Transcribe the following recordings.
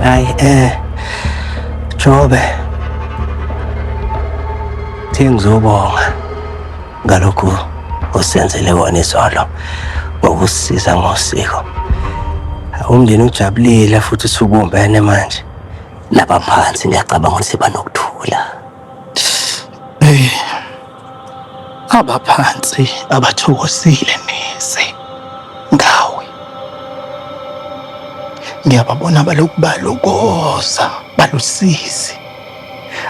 Hayi Jobe. Thi ngizobonga ngalokhu osenzele kona izolo ngokusisiza ngosiko. Umndeni ujabulile futhi usubumbene manje. Nabaphansi ngiyacabanga ukuthi sebanokuthula. Hey. Abaphansi abathokozile neze ngawe. Ngiyababona balokhu balokoza balusizi.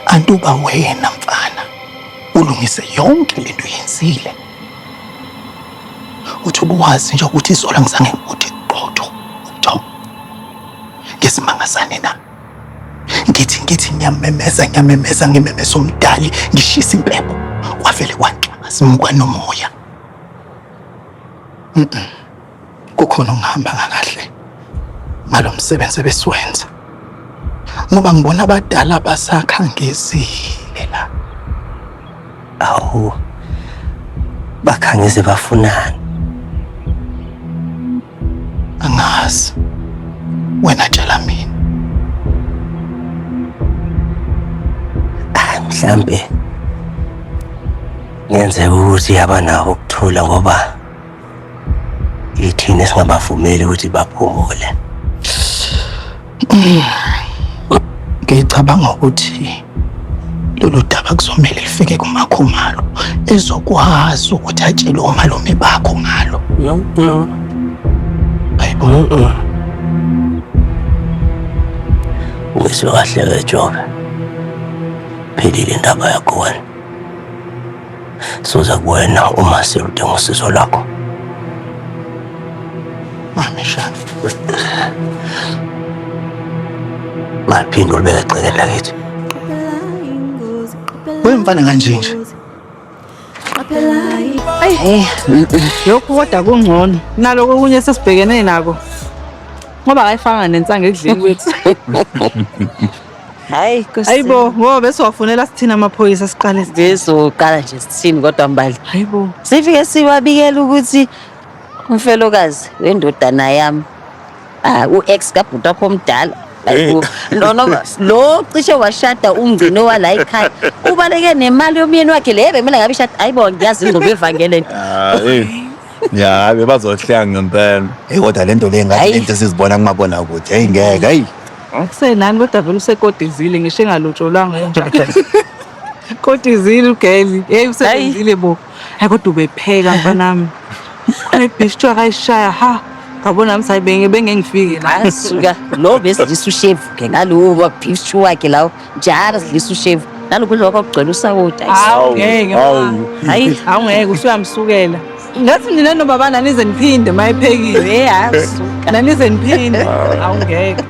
Antuba wena mfana ulungise yonke lento oyenzile. Uthi ubuwazi nje ukuthi izolo ngizange ngikuthi qotho ubuthongo. Ngesimangazane na? Ngithi ngiyamemeza ngiyamemeza ngimemeza umdali ngishisa impepho kwavele kwanhlanga simuka nomoya. Kukhona okungahambanga kahle ngalo msebenzi ebesiwenza ngoba ngibona abadala basakhangezile la. Awu, bakhangeze bafunani? Angazi. Wena tshela mina. Hayi mhlambe ngenzeka ukuthi abanako ukuthula ngoba ithina esingabavumeli ukuthi baphumule. Ngicabanga ukuthi lolu daba kuzomele lifike kuMakhumalo ezokwazi ukuthi atshele omalume bakho ngalo. Hayibo. Ungizwe kahle-ke Jobe. Phelile indaba yakho wena. Soza kuwena uma seludinga usizo lwakho. Mame shana. Ngaphinde ulibeke egcekeni lakithi. Wemfana kanje nje. Ayi, lokhu kodwa kungcono naloko okunye sesibhekene nako ngoba akayifanga nensangu ekudleni kwethu. Hayi Nkosi. Hayibo, ngoba besiwafunela sithina amaphoyisa siqale sithini. Bezoqala nje sithini kodwa Mbali. Hayibo. Sifike siwabikela ukuthi umfelokazi wendodana yami ah u-ex kabhuti wakho omdala Hayibo, lo noma lo cishe washada umngcino wala ekhaya ubaleke nemali yomyeni wakhe le bekumele ngabe ishada hayibo ngiyazi ingoma evangele Hayi. Ya, bebazohleka ngempela. Hey kodwa lento le ngathi Hayi. lento esizibona kumabona kude. Hey ngeke, hey. Akusenani kodwa vele usekodizile ngisho engalotsholwanga kanjalo. Kodizile ugeli. Hey usebenzile bo. Hayi kodwa ubepheka mfanami. Khona ibhishi akayishaya ha. Ngabona nami sayi benge benge ngifike la. Asuka lo besidlisa ushevu ke ngalowo beef stew wakhe lawo njalo sidlisa ushevu nalokhu kudla kwakho kugcwele usawoti. Hawu ngeke. Hawu. Hayi. Hawu ngeke usuyamsukela. Ngathi nina nobaba nanize niphinde mayephekile. Hey asuka. Nanize niphinde. Hawu ngeke.